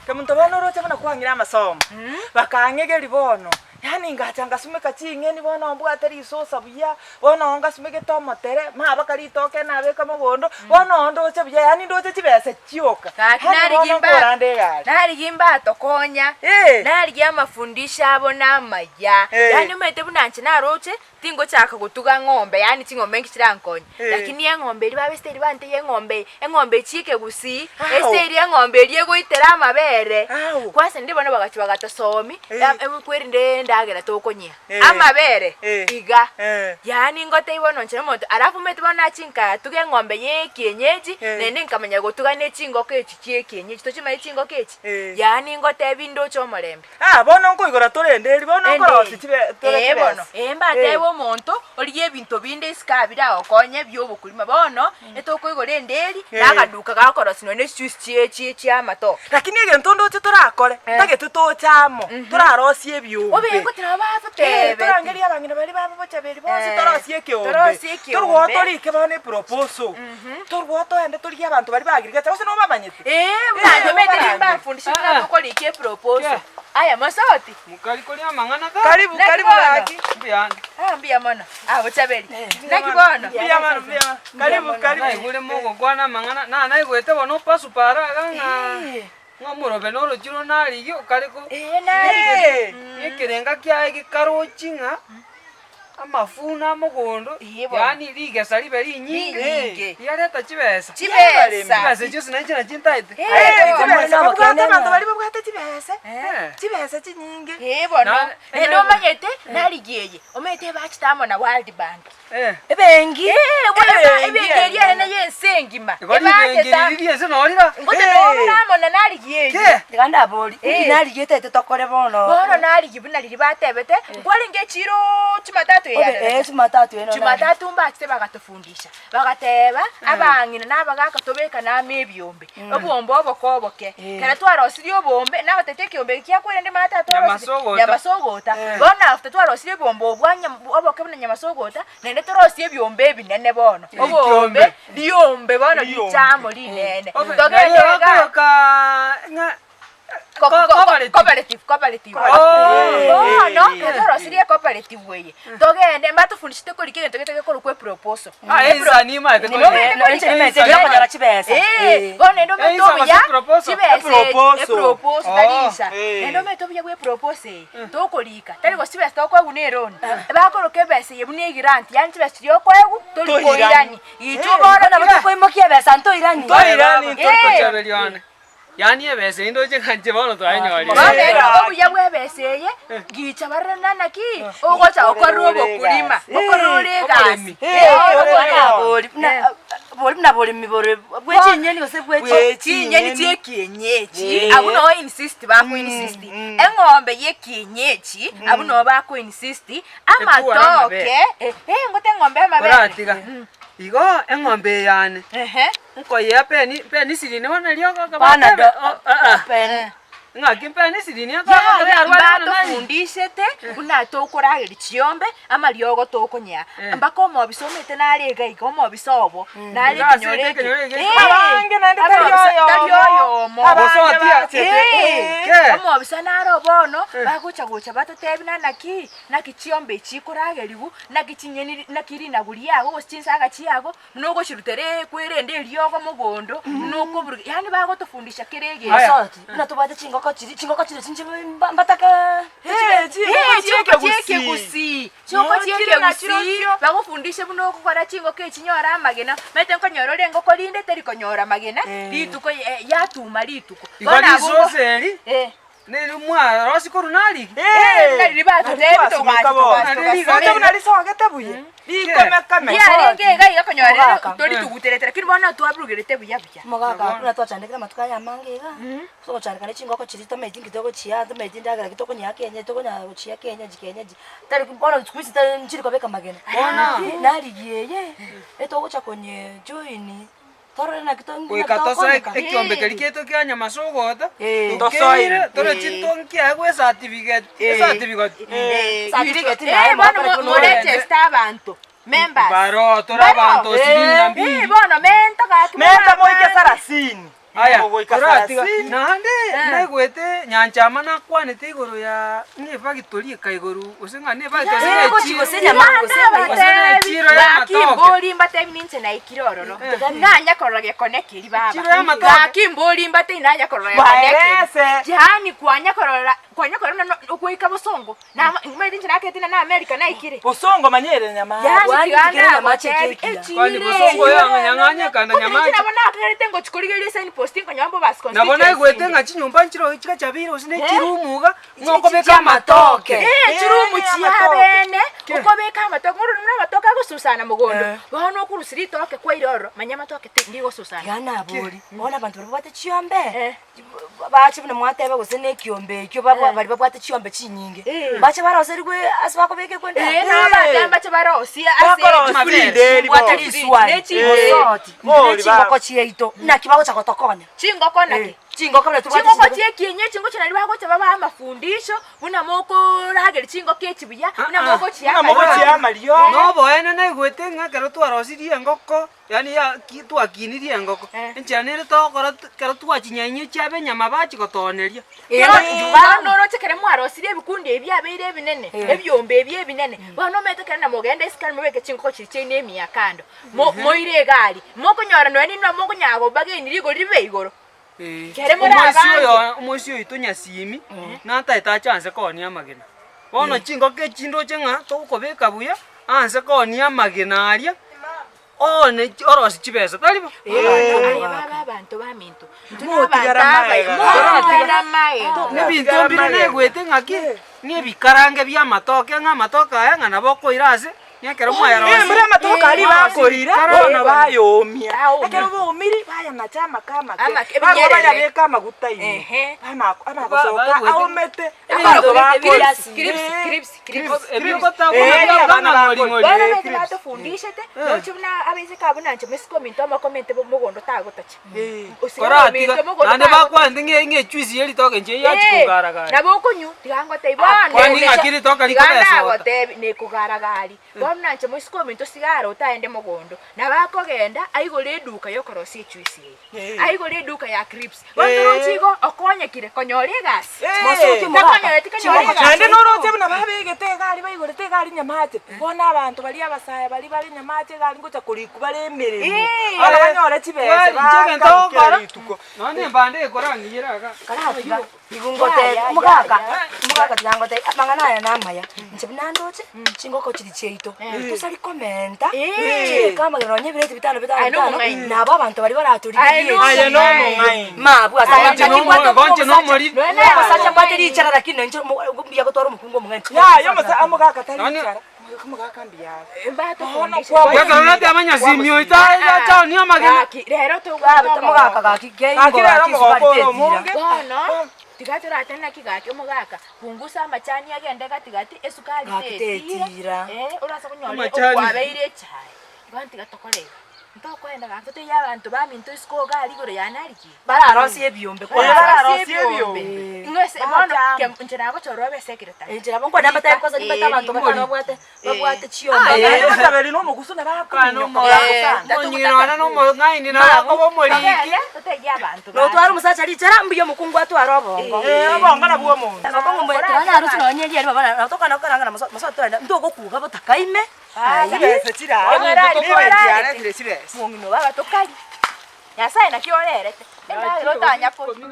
Kemunto bono oroche buna kwang'ire amasomo, bakang'egeria bono, yaani ngacha ngasumeka ching'eni bono mbwate risosa buya, bono ngasumegete omotere, mabaka ritoke nabeka mogondo, bono ndoche buya yaani ndoche chibesa chioka, Gaki yaani narigia bono mba nkorande egari. narigia mbatokonya, Eh. narigia amafundisho abo namaya, Eh. yaani omanyete buna inche naroche, Tingochaka gotuga ng'ombe, yaani ching'ombe inki chirankonye, Eh. lakini eng'ombe eria babesete eria bantebia eng'ombe eye, eng'ombe echi ekegusii, Ao. ase eria eng'ombe eria egoitera amabere, Ao. kwanza rende bono bagachia bagatosomi, Eh. ya kwerinde endagera tokonyia, Eh. amabere Eh. iga. Eh. Yaani ngotebia bono inche nomonto alafu omanyete bono nachia nkatuga eng'ombe ya ekienyeji, Eh. naende nkamanya gotuga na echingoko echi chia ekienyeji, tochimanyeti chingoko echi? Eh. Yaani ngotebia ndoche omorembe. Ah, bono nkoigora torende eri, bono nkorosia chibe tore Ee bono, chibesa. ee mbatebe omonto origie ebinto binde isiko aa biragokonye biobokurima. Bono etokoigora enderi Eh. na akaduka gakorosia nonya ne chijuice chie chie chiamatoke. Lakini egento ndoche torakore, Eh. ntagete toche amo, torarosie ebiombe. Obe ngoteba Eh, batotebeti. torangerie abang'ina baria babo bochaberi bonsi Eh, torosie ekeombe. torosie ekeombe. Torwo torike bono eproposal. Torwo toende torigie abanto baria bagirigacha gose nobamanyete? Ee, buna Eh, inche omanyete obarange. nimbafundishe buna Ah. tokorikia eproposal. Ke. Aya mosoti. Mokari koria amang'ana ga. Karibu, Naki karibu bono? gaki. Mbuyande. Ah, mbuya mono. Ah, bochaberi. Naki bono? Mbuya mono, mbuya mono. Karibu, karibu. Naigure mogokwana amang'ana, na naigwete bono opasupa ara iga ng'a ng'a omorobe norochire narigia okare ko Ee, nari. Eh. ekerenga kiaye gekarochi ng'a Amafuna amogondo, Ee bono. yaani rigesa ribe rinyinge, Rinyinge. riareta chibesa. Chibesa. Chibesa echio ase nainche nachio ntaete. Ee, Eh, bono. chibesa, Omwana babwate omoke abanto neng'a. baria babwate chibesa, Eh. chibesa chinyinge. Ee bono. Na- Naende omanyete, narigia eye, omanyete ebachete amo na World Bank. Eh. Ebenki. Ee, eba- Ebenki ebenki eria enene. enene ya ense engima. Igo ribengi Ebachete amo. riria riense noo rira. Ngote Ee. nobere amo na narigia eye. Ke. Tiga ndabori, Eh. inki narigiete ete tokore bono? Bono narigia buna riria batebete, nkwarenge echiroo Jumatatu eye Obe, yarerete. eh, Jumatatu eye nonye Jumatatu mbachete bagatofundisha, bagateba, abang'ina na abagaka tobekane amo ebiombe, obwombe oboke oboke. Eh. Ekero twarosirie obombe, nabatebete ekiombe eki kiakwerende maate aya twarosirie, Nyamasogota. nyamasogota. Bono after twarosirie obombe obwo bwa nyam oboke buna nyamasogota, naende torosie ebiombe ebinene bono, obombe, Ekiombe. riombe bono Riombe. riche amo rinene. Obe, Togende nario igaa. bakoroka ng'a Co- Co- co- co- cooperative. cooperative, cooperative. Oh. Bono Eh. ekero twarosirie ecooperative eye, togende mbatofundishete korika egento gete gekorokwa eproposal. Ah, Epro- ensa nimaete Nigo korika. omanyete Inche nimanyete korika. okonyora chibesa. Eh, Eh. bono naende omanyete Ensa gose obuya, proposal. chibesa echi, Eproposal. eproposal, tari Oh. insa. Eh. Naende omanyete obuya bwa eproposal eye, tokorika, tari gose chibesa tokoegwa na eroni, bakoroka ebesa eye buna egrant, yaani chibesa chiria okoegwa, tori Toirani. koirani. Inchuo Eh. bono Nabo tokoimokia ebesa ntoirani. Toirani. Eh. Torikochaberia one. Yaani ebesa eye ndoche ng'a inche bono twayenyorire. Bono Eh. ere obuya bw'ebesa eye, gicha barore nana ki, ogocha gokorera obokurima, okorora egasi. Oboremi. Eh, Eh, oboremi. Buna bori buna bori buna boremi bore bwe chinyeni gose bwe chi Bwe Chinyeni chia ekienyeji, Eh. abwo noo insist bako insist. Mm, mm. Eng'ombe ya ekienyeji, abwo noo bako insist, Etuara amatoke, amabere. eh, eh, ngote eng'ombe amabere. Koratiga. Igo eng'ombe eye yane, Ehe. nkoyea peni penicillin bono erio Panadol, ah ah. pen. Ng'aki penicillin Yaya, mbatofundishete buna tokorageria chiombe, amariogo tokonyea. Eh. Mpaka omobisa omanyete nare iga iga, omobisa obo, nare Iga ase ekenyoro eke. ekenyoro eke. Eh, Abange naende tari ababisa- oyomo. tari oyomo. Abange Gosotia. bachete. Eh, Ke. omobisa naro bono, bagocha gocha batotebi naki, naki chiombe echi chikoragerigwa, naki chinyeni naki rinagu riago gose chinsaga chiago, Buna ogochiruteria kwerende eriogo mogondo, buna okoburuga, yaani bagotofundisha kera egento. Aya. Soti, buna tobwate chingoko chiria, chingoko chiria chinche mba- mbataka Eh, chingoko Eh, chingoko chiekegusii. chiekegusii, chingoko No, chire na chiekegusii, chirochio. bagofundishe buna ogokora chingoko echi nyora amagena, omanyete nkonyora ore engoko rinde teri konyora magena, rituko ye- yatuma rituko. Igo Bono abwo ngo- risosa eri, Eh. neri mwarosia korwa nariki. Eh, nari ribatotebia Twasumeka togacha bono. togacha Nari riga- togasomeka. Roche buna risogete buya, rikomekame. Riarenge iga iga konyora rero Mogaka. torituguterete lakini bono twaburugerete buya buya. Omogaka buna twachandekire amatuko aya amange iga, ase ogochandeka ne chingoko chiria tomanyeti nki togochiaa tomanyeti endagera ki tokonyea kienyeji tokonyara gochia kienyeji kienyeji tari bono siku hizi tari nchiri kobeka magena. Bono. Narigia eye, etogocha konye join. Torore naki to- Goika naki tosoe tokoneka. ekiombe keria kiaito kia nyamase ogota, Eh. tokeire, tore Eh. chintonki aye esatibigeti, esatibigoti. Eh, Certificate eh, naye bono mwakare mo- kono moregeste abanto members. Baro, tore Baro. abanto sirini na Eh, mbili. bono menta gaki Menta moike morabange. sarasini. Aya, Ogoika koratiga sarasini. naende naigwete Nyanchama nakwanete igoro ya ng'a efagitori ekaigorwa gose ng'a ne efagitori Eh, ne gochi echiro. gose nyama gose Gose ne echiro y'amatoke. Gaki mbori mbatebi ninche naikire ororo. Nanya korora gekone keri baba. Echiro y'amatoke. Gaki mbori mbatebi nanya korora gekone keri. Baerese. Yaani kwanya korora kwanya korora no ogoika bosongo. Na maete inche nakete na America naikire. Bosongo manyere nyama. Yaani Kwani tiganda tikere nyamache gotebi, ekekia. echire. Kwani bosongo yang'anya kanda nyamache. Nabo nakerete ngochikorigereria sign post nkonyora mbo basi Nabo naigwete ng'a chinyomba nchiro chigachabire gose ne chirumu iga, ng'a okobeka amatoke. amatoke. Eh, chirumu Eh, chia amatoke. bene okobeka amatoke ng'ororo buna amatoke agosusana mogondo bono okorusia ritoke kwaire ororo manya amatoke ti ndigosusana Iga nabori, bono abanto baria babwate chiombe, Eh. bache buna mwateba gose na ekiombe ekio babwa baria babwate chiombe chinyinge, Eh. bache baroserigwe ase bakobeka ekwenda? Eh, nabo batamba barosie ase Bakorosia Amabere. rinderi Bwate bono. riswali, Ne mosoti, Bori ne chingoko baba. chiaito, naki bagocha gotokonya? chingoko naki Chingoko buna tobwate chingoko chingoko- chia ekienyeji chingochi nari bagocha babae amafundisho buna mokorageria chingoko echi buya buna Ah, ah. mogochiaka Buna mogochiama riogo. Noboene naigwete ng'a ekero twarosirie engoko, yaani ya ki twakinirie engoko, Eh. enchera nere togokora ekero twachinyenyia chiabe enyama bachigotooneria. Eh, Bono oroche ekero mwarosirie ebikundi ebi biabeire ebinene, Eh. ebiombe ebi ebinene, bono omanyete ekero namogenda isiko aria mobeke chingoko chiria chiaino emiya kando, mo moire egari, mokonyora nonya ninwe mokonyara kobageni rigori ribe igoro. Kere more Omoisia abange. oyo omoisia oito Nyasimi, nataete ache anse koonia amagena. Bono chingoko echi ndoche ng'a togokobeka buya, anse koonia amagena aria, oone orosie chibesa, tari bo? Aye baba abanto baminto, intwe na Motigara abanto abaye, magega. motigara magega. Ebinto mbire naigwete ng'aki, ng'a ebikarange bia amatoke, ng'a amatoke aya ng'a nabo okoira ase, ng'a ekero mwayarosia. Mbura amatoke aria bakoira, bono bayomia. Baomia. Ekero baomiri, bayanacha amake amake. Amake, Barwa ebinyerere. bayabeka amaguta ime. Ehe. Ama- amagosoka Ba- aomete. Abanto Abanto bakora bakora. crips, crips, crips. Eh, abana bakora. Bono Eh, omanyete crips. batofundishete, noche buna abaiseke abwo nanche moiseke ominto omokomente mogondo tagotacha. Eh. Osike ominto Koratiga, mogondo naende tagotacha. bakwanete ng'a ng'a ejuice ya ritoke inche Eh, yachikongaragari. nabo okonywa tiga ngotebi bono Kwani ng'aki ritoke tiga rikobesota? ndagotebi nekogaragari bono nanche moiseke ominto sigara otaende mogondo nabo akogenda aigore eduka yokorosia ejuice eye Eh. aigore eduka ya crips bono torochi igo okonyekire konyora egasi Eh. Mosoki mogaka. Takonyora tikanyora egasi Naende noroche buna babegete egari baigorete egari nyamache, bono abanto baria abasae baria bare nyamache egari ngocha korikwa bare emeremo. Eh. Bono banyore chibesa Kweri, inche egento bakabua kera ogokora, rituko. Nonye embande ekorang'iyera iga. Karatiga, igo ngotebi, omogaka, omogaka tiga ngotebi, amang'ana aya namaya, inche buna ndoche, chingoko chiri chiaito, tosari komenta, Eh. chibeke amagena nonye ebireti bitano bitano Aye bitano, nomong'aini. nabo abanto baria Aye baratorigerie Aye nomong'aini. mabwo ase Aye abanto nomo- mbwate gonche omosacha- nomori. Nonya naye omosacha mbwate omong'aini. richara lakini nainche omo- mbuya gotwara omokungu omong'aini. Yaya omosa omogaka tari Nonye- richara, omogaka mbuya are. Batofundishete. Bono Ekero nateba Nyasimi oyo tachaonia amagena. Gaki, rero Baba, omogaka gaki keingo Gaki rero gaki omogaka esukari ore tetira. omonge. Bono tiga toratane naki gaki omogaka pungusa amachani agende gati gati esukari Gaki tetira tetira. eh orase konyora Amachani. okwabeire echae bono tiga tokore iga ntokoenda gaki totebie abanto baminto isiko iga aria igoro yane arigie Bararosie ebiombe Eh, kwanza. bararosie ebiombe. Ing'we bono Bachama. inche nagochora obe secretary Enchera bo nkwane mbatari kosa nimbate abanto batano babwate babwate chiombe. Aye. Naende basaberi na omogusu nabo akominyoka Eh. bakosana. Omong'ina one na omong'aini nabo akoba omoriki. Togende totebie abanto Notware omosacha richara mbuya omokungu atware obongo. Eh, obongo nabwo omonto. Narusi nonye riari baba natokana kokaranga na moso twenda ntogokuga botakaime. Ah, chibesa chire aa. Orari, Nibe orari. nchiaretire chibesa. Mong'ina baba tokari nyasaye naki orerete endagera otanya koria.